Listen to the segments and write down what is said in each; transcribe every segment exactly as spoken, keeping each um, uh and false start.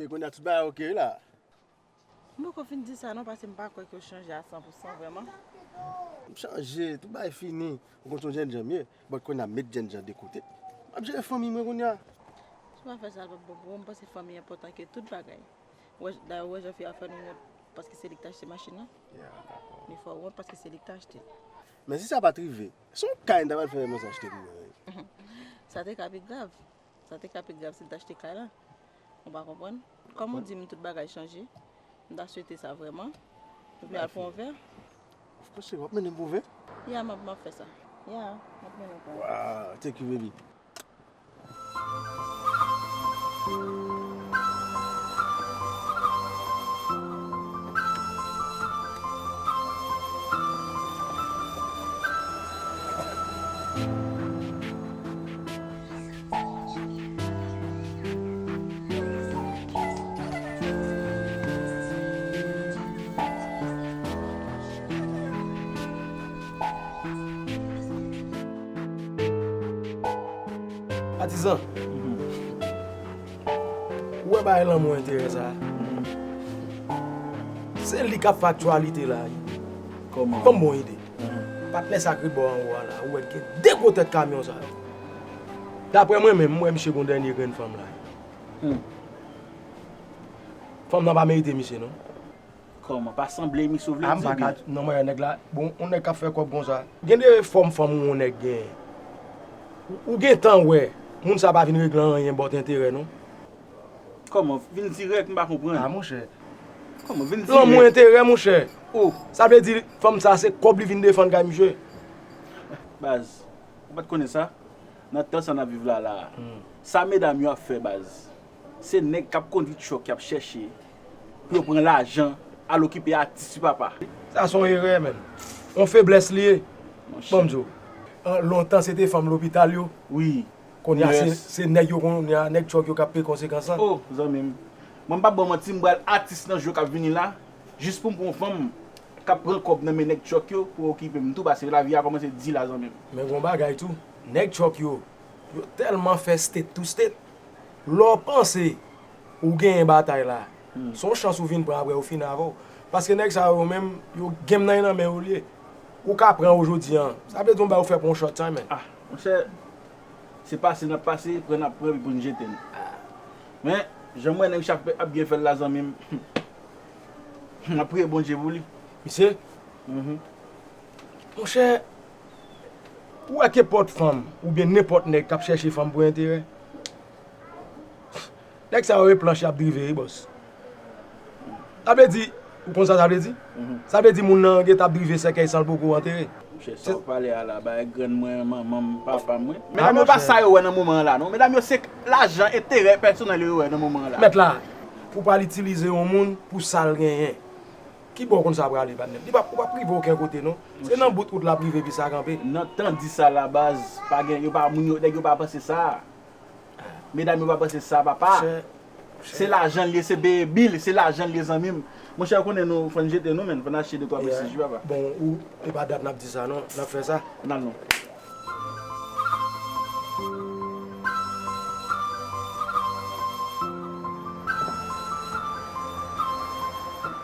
E kounye a tout bagay oke wi la. M poko fin di sa non, paske m pa kwè ke w chanje a san pou san vrèman. M chanje, tout bagay fini. Ou konn se yon jènjan m ye, but kounye a m met jènjan de kote. M ap jere fanmi mwen kounye a. Si w pa fè sa, l p ap bon pou ou. M panse fanmi enpòtan ke tout bagay. Ou wè, dayè, ou wè jan fi a fè nou wont, paske se li ki t achte machin nan. Ya, dakò. Li fè w wont paske se li ki t achte l. Men si sa pa t rive, se yon kay m ta pral fè, men sa achte pou mwen. Sa te ka pi grav. Sa te ka pi grav si l t achte kay la. Ou pa konprann? Kòm ou di m tout bagay chanje, m ta swete sa vrèman. Ou vle al pran yon vè? Of course, w ap mennen m pou vè? Ya, m ap, m ap fè sa. Ya, m ap mennen w pran yon vè. Wow, thank you, baby. Patizan, ou wè bagay lanmou enterè sa a? Se li k ap fè aktyalite la wi. Kòman? Ban m bon ide. Patnè sa k ret bò anwo a la, ou wè l gen de gwo tèt kamyon sa yo. Daprè mwen menm, m wè misye gon dènye grenn fanm la. Fanm nan pa merite misye non. Kòman? Pa sanble misye w vle di oubyen? A, m pa ka, non, mwen, nèg la, bon, yon nèg k ap fè kòb konsa. Gen de fòm fanm yon nèg genyen. Ou, ou gentan wè, moun sa pa vin regle anyen bòt enterè non. Kòman? Vin dirèk, m pa konprann. A, monchè. Kòman? Vin dirèk. Lanmou enterè, monchè. O. Sa vle di, fanm sa, se kòb li vin defann kay misye. Baz, ou pa t konnen sa? Nan tan sa n ap viv la, la a. Sa medam yo ap fè, baz. Se nèg k ap kondui tchòk y ap chèche pou yo pran lajan, al okipe atis wi papa. Sa se yon erè, menn. Yon feblès li ye. Monchè. Ban m di w. An, lontan se te fanm lopital yo. Wi. Kounye a se, se nèg yo, kounye a nèg tchòk yo k ap peye konsekans lan. O, zanmi m. Mwen m p ap ba w manti, m pral atis nan jou k ap vini la, jis pou m pran yon fanm k ap pran kòb nan men nèg tchòk yo pou okipe m tou, paske lavi a kòmanse di la, zanmi m. Men gon bagay tou, nèg tchòk yo, yo tèlman fè state to state. Lè w panse ou genyen batay la, se yon chans ou vin pran apre yo fini avè w. Paske nèg sa yo menm, yo game nan nan men yo l ye. Ou ka pran yo jodi a. Sa vle di yon bagay ou fè pou yon short time, man. Ah, monchè, se pase n ap pase, pran n ap pran, epi pou n jete n. Men, jan m wè nèg sa ap, ap byen fè l la, zanmi m, m ap priye Bondye pou li. Misye? Mhm. Monchè, ou wè kenpòt fanm, oubyen nenpòt nèg k ap chèche fanm pou enterè? Nèg sa yo e planch y ap drive, wi, bòs. Sa vle di, ou konn sa sa vle di? Mhm. Sa vle di moun nan gentan ap drive sèkèy san l poko antere. Monchè, sa w pale a la, bagay grann mwen, manman m, papa m, wi. Medam yo pa sa yo wè nan moman an la, non. Medam yo se lajan, enterè pèsonèl yo, yo wè nan moman an la. Mèt la, pou pral itilize yon moun pou sa l genyen. Ki bò w konn sa prale, patnè m? Li p ap, ou p ap rive okenn kote, non. Se nan bout wout l ap rive, epi sa kanpe. Nan tan di sa la, baz, pa gen, yo pa, moun yo, nèg yo pa panse sa. Medam yo pa panse sa, papa. Monchè, monchè. Se lajan l ye, se peye bil, se lajan l ye, zanmi m. Monchè, ou konnen nou, fò n jete nou, menn, fò n achte de twa prestij, wi, papa. Bon, ou, e pa dat n ap di sa, non. N ap fè sa. N al non.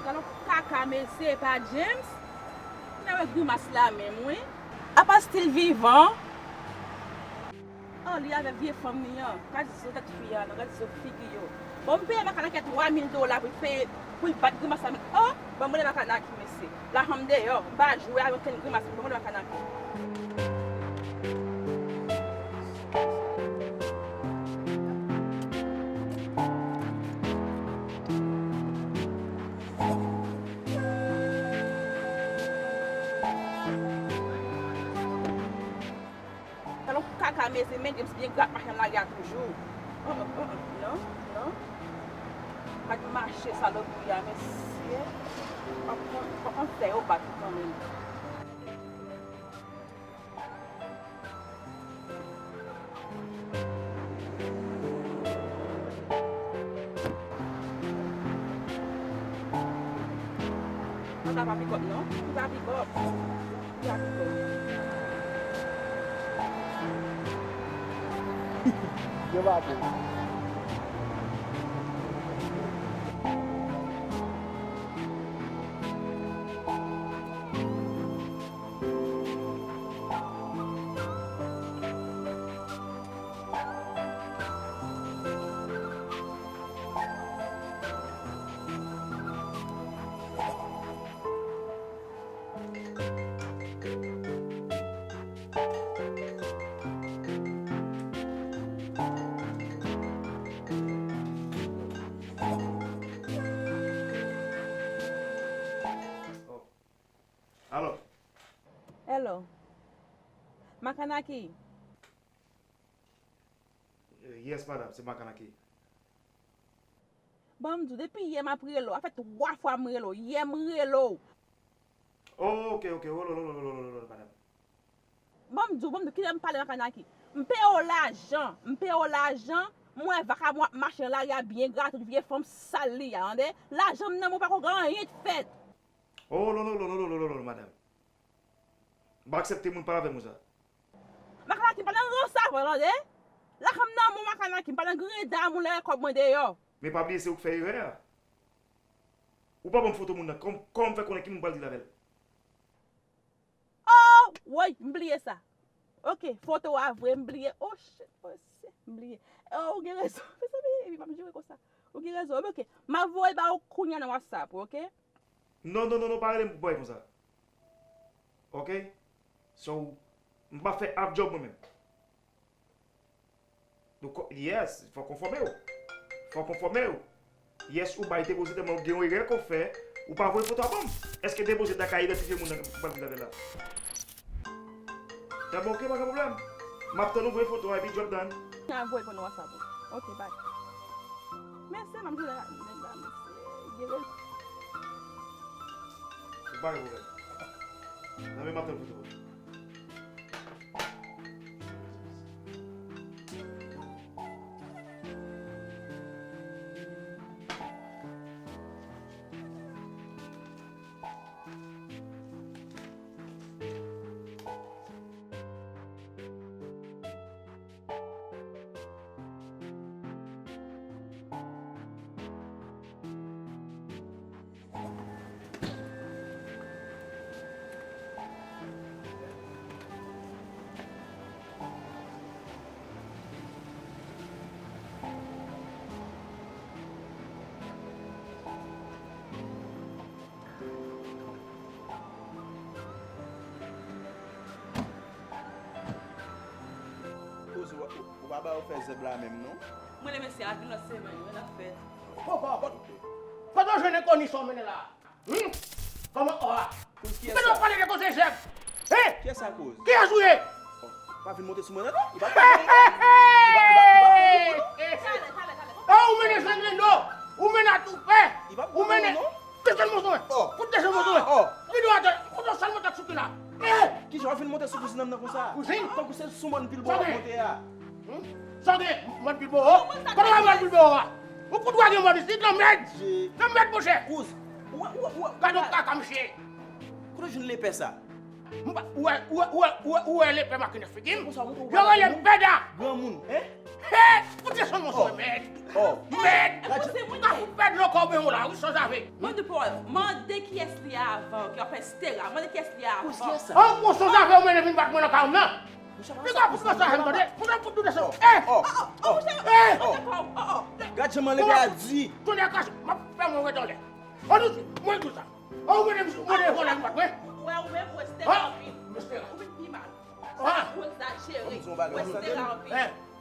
Gade yon kaka mesye, e pa James. Mwen wè grimas la menm, wi. Apa stil vivan. Oh, li avè vye fanm li an. Gad zo tèt fi a, non, gad zo figi yo. Bon, m peye Makanaki twa mil dola pou l peye, pou l bat grimas la, men, oh, ban m rele Makanaki, mesye. Lajan m deyò, m pa jwe avèk okenn grimas, ban m rele Makanaki. Talon kaka mezi, men James byen gra ak machann lari a toujou. Oh, oh, oh, oh, non, non. Gad mache salopri a, mesye. Fòk, fòk, fòk fè yo bat ou kanmenm. Sa pa pikòp non, sa pa pikòp. Sa pa pikòp. Yo pa bon. Makanaki. Yes, madam, se Makanaki. Ban m di w, depi yè m ap rele w, sa fè twa fwa m rele w, yè m rele w. Oh, ok, ok, oh, lo, lo, madam. Ban m di w, ban m di w, kite m pale Makanaki. M peye w lajan, m peye w lajan, m wè vakabon ap mache nan lari a byen gratis, vye fanm sal li a, tande? Lajan m nan men w, pa ko gen anyen k fèt. Oh, lo, lo, madam. M pa aksepte moun pale avè m konsa. Makanaki, m pa nan rans avè w, tande? Lajan m nan men w, Makanaki, m pa nan griyen dam ou lè kòb mwen deyò. Men pa bliye se ou k fè erè a. Ou pa ban m foto moun nan, kòm, kòman m fè konnen ki moun m pral deal avè l? Oh, woy, m bliye sa. Ok, foto a vre, m bliye. Oh, shit, oh, shit, m bliye. Oh, ou gen rezon. Mezanmi, epi m ap joure konsa. Ou gen rezon. Ok, m ap voye ba ou kounye a nan WhatsApp, ok? Non, non, non, non, pa rele m pou bagay konsa. Ok? So, m pa fè half job mwen menm. Nou ko-, yes, fò konfòme w. Fò konfòme w. Yes, ou bay depoze tèlman ou gen yon erè ke w fè, ou pa voye foto a ban m. Èske depoze ta ka idantifye moun nan ki pral viv avè l la? Dèbò, ok, pa gen pwoblèm. M ap tann ou voye foto a epi job done. N a voye pou nou WhatsApp ou. Ok, bye. Mèsi, m ap jwenn nèg la, mèsi. Gen rezon. Pa gen pwoblèm. Nan men m ap tann foto a. Kouz, ou, ou, ou pa ba yo fè zèb la menm, non? Mwen renmen se a vin lòt semèn, wi, n ap fè. Poko, poko. Kote w jwenn enkoni sa w mennen la? Hmm? Kòman, ò a? Kouz, kiyès sa? Kote w pale de koze zèb? Hein? Kiyès sa, Kouz? Kiyès ou ye? Pa vin monte sou mwen, non. Li pa, li pa, li pa, li pa, li pa, li pa, li pa, li pa. Talè, talè, talè. Ah, ou mennen zanglendo, ou mennen atoufè, ou mennen desann mouton. Oh. Fout desann mouton. Oh. Li dwe atè, kote w sal monte sou ki la? Eh! Kijan w ap vin monte sou kouzin nan konsa? Kouzin? Tankou se sou mòn Pilbo w ap monte a. Hmm? Sa w gen? Mòn Pilbo? Kote w wè mòn Pilbo a? Ou fout wè gen mòn isit? Nan mèd! Nan mèd, monchè! Kouz, ou wè, ou wè, ou wè. Gade yon kaka, mesye. Kote w jwenn lepè sa? M pa, ou wè, ou wè, ou wè, ou wè, ou wè lepè makine figi m? Yo rele m Pèda. Granmoun, hein? Hey! Fout desann mouton, mèd! Oh. Mèd! Gad, m ka fout pèd lòkò men w la, wi, sanzave. Mande Paul, mande kiyès li ye avan, ki ap fè Stera. Mande kiyès li ye avan. Kouz, kiyès sa? An gwo sanzave ou mennen vin bat mwen nan kay ou m nan. Li ka fout fè sa, tande. Pou mwen fout nou desann. Eh! Oh, oh, oh, oh, oh. Gad jan manlè a di. Tonnè kraze, m ap fè mwen ret anlè. An nou, mwen di w sa. An ou mennen, ou mennen vòlè vin bat mwen. Ou wè ou menm, ou espere anpil. Ou vin pi mal. Ou egzajere. Ou espere anpil.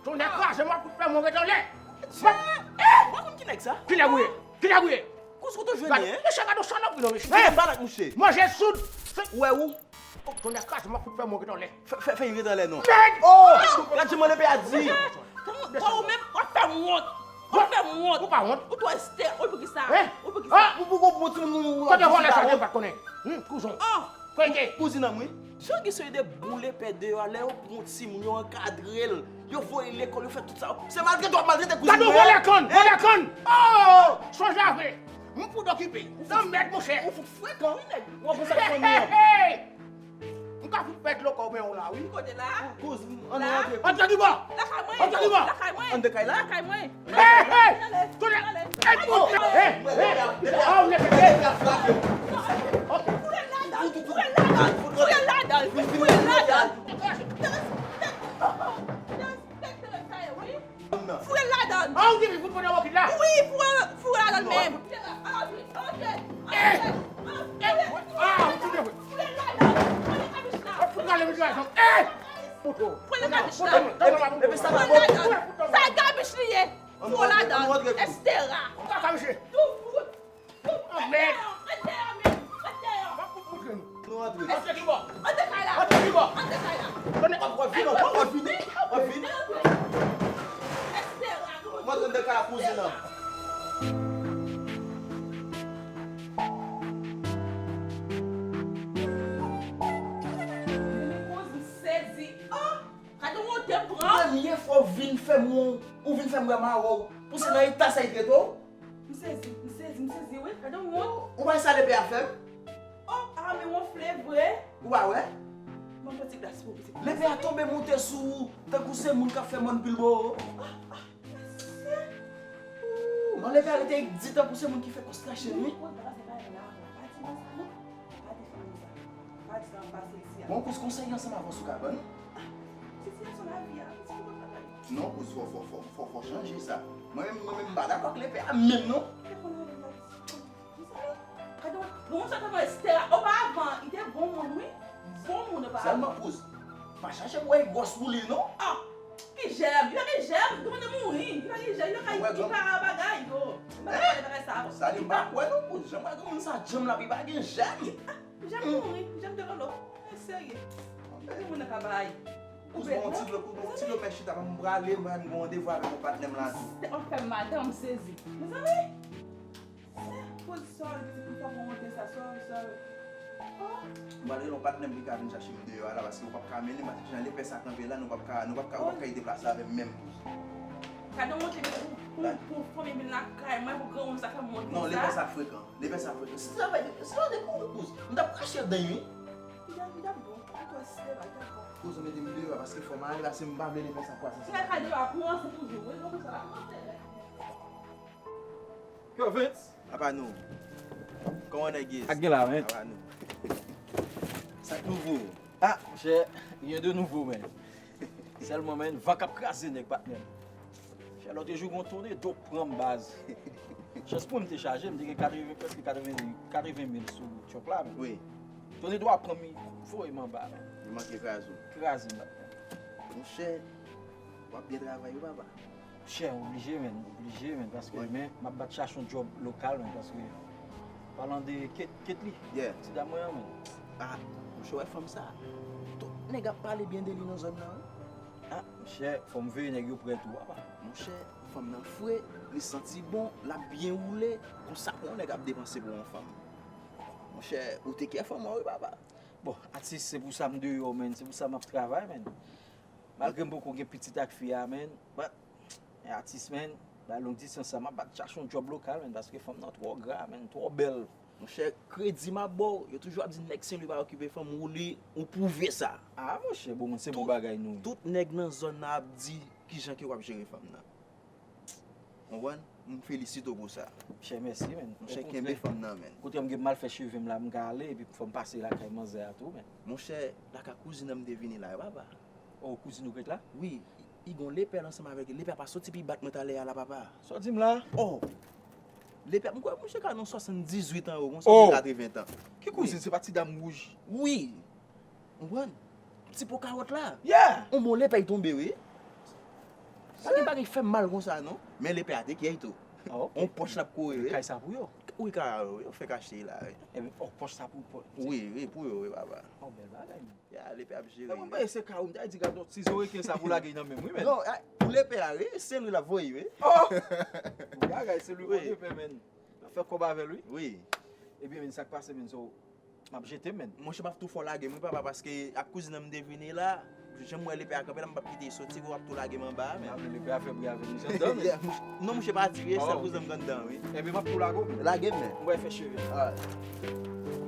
Tonnè kraze, m ap fout fè mwen ret anlè. Mwen konn ki nèg sa. Ki nèg ou ye? Ki nèg ou ye? Kouz, kote w jwenn li, hein? Mesye, gade yon salopri non, mesye. Vin anba ak mouche. Manje soud. Ou wè ou? Oh, tonnè kraze, m ap fout fè mwen ret anlè. Fè, fè, fè ret anlè non. Mèd! Oh! Gad jan manlè a di. Ou menm, w ap fè m wont. W ap fè m wont. Ou pa wont. Ou twò estè. Ou pou ki sa? Hein? Ou pou ki sa? Ah, ou poko bon timoun ou. Kote vòlè sa te bat konnen? Hmm, kouzon. Oh! Kouzin an m wi. Jan gen seri de boule pè deyò a, lè yo pran yon timoun, yo ankadre l, yo voye l lekòl, yo fè tout sa. Se maltrete w ap maltrete kouzin mwen. Gade yon vòlè kann, vòlè kann. Oh! Sonje avè. M fout okipe. Nan mèd, monchè. Ou fout frekan, wi, nèg. Ou ap konsa fanmi an. M ka fout pèd lòkò men w la, wi. Kote la? Kouz, ann rantre. Antre di bò. Lakay mwen. Antre di bò. Lakay mwen. Ann de kay la? Lakay mwen. Hey, hey! Tounen! Hey, oh! Hey, hey! Oh, leve! Foure l ladan! Foure l ladan! Foure l ladan! Foure l ladan! Foure l ladan! Ah, ou di fout mwen nan wòkit la? Wi, foure, foure ladan menm. Eh! Eh! Ah, ou di fout. Foure l ladan! Foure l ladan! Fout ladan! Eh! Fout ladan! Fout ladan! Fout ladan! Sa e gabich li ye! Foure ladan! Estera! Kaka, mesye! Tou fout! Anmèd! Ret deyò menm! Ret deyò! M ap fout moutre nou. Antre. Antre ki bò? Antre kay la. Antre ki bò? Antre kay la. Konnen w ap vini, w ap vini, w ap vini. Espera, nou. Mwen antre anndan kay la, kouzin an. Kouz, m sezi. Oh! Gade wonte m pran. Premye fwa w vin fè m, ou vin fè m wè mawon. Pou se nan eta sa y trete w? M sezi, m sezi, m sezi, wi. Gade wont. Ou pa sa lepè a fè m? Oh, a men wonfle vre. Ou pa wè? Ban m yon ti glas pou pitit. Lepè a tonbe monte sou ou, tankou se moun k ap fè mòn pil bò. Ah, ah, mesye. Ooh, non, lepè a rete di tankou se moun ki fè kòs lache l, wi. Bon, kouz, konsèy ansanm avans ou ka ban nou? Sitiyasyon lavi a, pitit, ou konn bagay. Non, kouz, fò, fò, fò, fò, fò chanje sa. Mwen menm, mwen menm, m pa dakò ak lepè a menm, non. Te konn ale la. Mezanmi, gade yon, yon moun sa te pran Esther a. Oparavan, li te bon moun, wi. Bon moun oparavan. Sèlman kouz, pa chache bwè gwòs pou li, non. Ah! Ki jèm? Li pa gen jèm. Li konn mouri. Li pa gen jèm. Li pa ka, li pa bagay, yo. Li pa bagay, bagay sa, bon. Sa li pa kwè, non, kouz. Jan m wè moun sa, jèm la, li pa gen jèm. Ah, jèm mouri. Jèm de lolo. E serye. Ki moun nan ka bay? Kouz, bon, ti dlo, kouz, bon, ti dlo, men chita, m prale, mwen gen yon randevou avèk yon patnè m la tou. Ou fè madanm sezi. Mezanmi! Kouz, sorry, pitit, m pa bon monte sa, sorry, sorry. Oh. M prale yon patnè m ki ka vin chache m deyò a la, paske ou p ap ka mennen m, paske jan lepè sa kanpe la, nou p ap ka, nou p ap ka, ou p ap ka deplase avè m menm. Gade yon monte pou, pou, pou fanmi vin lakay mwen, pou granmoun sa fè m monte sa. Non, lepè sa frekan. Lepè sa frekan. Si travay, si travay de kouri, kouz, m t ap krache dan, wi. Li t ap, li t ap bon. Li t ap bon. Kouz, mete m deyò a, paske fò m ale, paske m pa vle lepè sa kwaze. Si l al deyò a, pou ranse toujou. Wi, non, pou sa, la, pou ranse. Yo, Vince. Apa nou? Kòman nèg ye? Ak gen la, men. Apa nou? Sa k nouvo? Ah, monchè, rien de nouveau, men. Sèlman, men, van k ap kraze nèg, patnè m. Monchè, lòt jou, gon tònado pran m, baz. Chans pou m te chaje, m te gen katreven, prèske katreven, katreven mil sou truck la, men. Wi. Tònado a pran m, voye m anba, men. Li manke kraze w. Kraze m, patnè m. Monchè, w ap byen travay, wi, papa. Chè, oblije, men, oblije, men, paske, men, m ap bat chache yon djòb lokal, men, paske, palan de Ket-, Ketly, ti dam mwen an, men. Ah, monchè, wè fanm sa. Tout nèg ap pale byen de li nan zòn nan, wi. Ah, monchè, fò m veye nèg yo prè tou, papa. Monchè, fanm nan fre, li santi bon, l ap byen woule, konsa pou yon nèg ap depanse pou yon fanm. Monchè, ou tek fanm ou, wi, papa. Bon, atis, se pou sa m deyò, men, se pou sa m ap travay, men. Malgre m poko gen pitit ak fi a, men, but, men atis, men, bay long distance sa, m ap bat chache yon djòb lokal, men, paske fanm nan twò gra, men, twò bèl. Monchè, kredi m ap ba w, yo toujou ap di nèg Senlwi pa okipe fanm, ou li, ou pwouve sa. Ah, monchè, bon, moun se bon bagay nou ye. Tout nèg nan zòn nan ap di kijan ke w ap jere fanm nan. Konprann? M felisite w pou sa. Monchè, mèsi, men. Monchè, kenbe fanm nan, men. Kote m gen mal fè cheve m la, m ka ale, epi fò m pase lakay manzè a tou, men. Monchè, lakay kouzin an m te vini la, papa. Oh, kouzin ou k ret la? Wi, li gon lepè ansanm avèk li. Lepè pa soti pi bat mwen talè a la, papa. Sa w di m la? Oh! Lepè, m kwè monchè ka nan swasanndizuit an, yo, konsa, oh, katreven tan. Ki kouzin? Wi. Se pa ti dam wouj? Wi. Ou konprann? Ti po kawòt la. Yeah! On bon lepè tonbe, wi. Pa gen bagay fè m mal konsa, non. Men lepè a te kyèy tou. Ah, ok. On pòch l ap kore, wi. Kay sa pou yo? Wi, ka, yo fè kache la, wi. Ebyen, oh, pòch sa pou, pou. Wi, wi, pou yo, wi, papa. Oh, bèl bagay, men. Ya, lepè ap jere. E bon, bagay se ka ou, m ta di gad yon ti zoreken sa pou lage nan men m, wi, men. Non, a, pou lepè a, wi, se li l ap voye, wi. Oh! Bon bagay, se li, wi, konte pè, men. Ap fè kòb avè l, wi. Wi. Ebyen, men, sa k pase, men, so, m ap jete, men. Monchè, m ap tou fè w lage m, wi, papa, paske ak kouzin an m te vini la, jan m wè lepè a kanpe la, m p ap kite l soti, wi, w ap tou lage m anba a, men. Ah, men lepè a fè bri avè m, se anndan, men. Non, monchè, pa di, wi, se kouzin m k anndan, wi. Ebyen, m ap tou lage w, men. Lage m, men. M pral fè cheve. Alright.